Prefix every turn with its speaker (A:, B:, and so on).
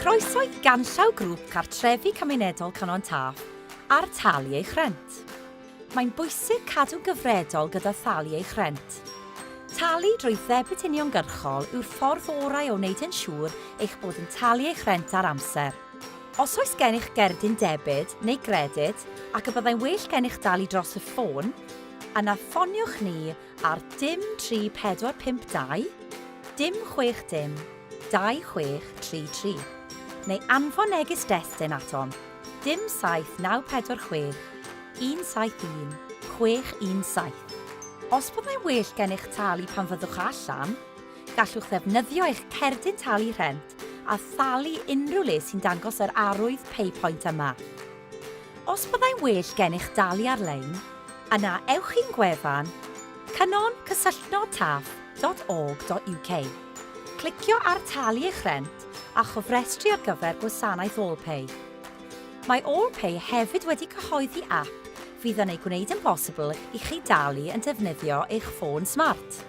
A: Croeso i ganllaw grŵp Cartrefi Cymunedol Cynon Taf ar talu eich rhent. Mae'n bwysig cadw'n gyfredol gyda thalu eich rhent. Talu drwy ddebyd uniongyrchol yw'r ffordd orau o wneud yn siŵr eich bod yn talu eich rhent ar amser. Os oes gennych gerdyn debyd neu gredyd ac y byddai'n well gennych dalu dros y ffôn, yna ffoniwch ni ar dim 3 4 5 2 dim 6 dim 2 6 3 3 neu anfon neges destun atom dim 7 9 4 6 1 7 1 6 1 7. Os byddai'n well gennych talu pan fyddwch allan, Gallwch ddefnyddio eich cerdyn talu rhent a thalu unrhyw le sy'n dangos yr arwydd PayPoint yma. Os byddai'n well gennych dalu ar-lein, yna ewch i'n gwefan cynon.cysylltnodtaf.org.uk, clicio ar Talu eich rhent a chofrestru ar gyfer gwasanaeth AllPay. Mae AllPay hefyd wedi cyhoeddi ap fydd yn ei gwneud yn bosibl i chi dalu yn defnyddio eich ffôn smart.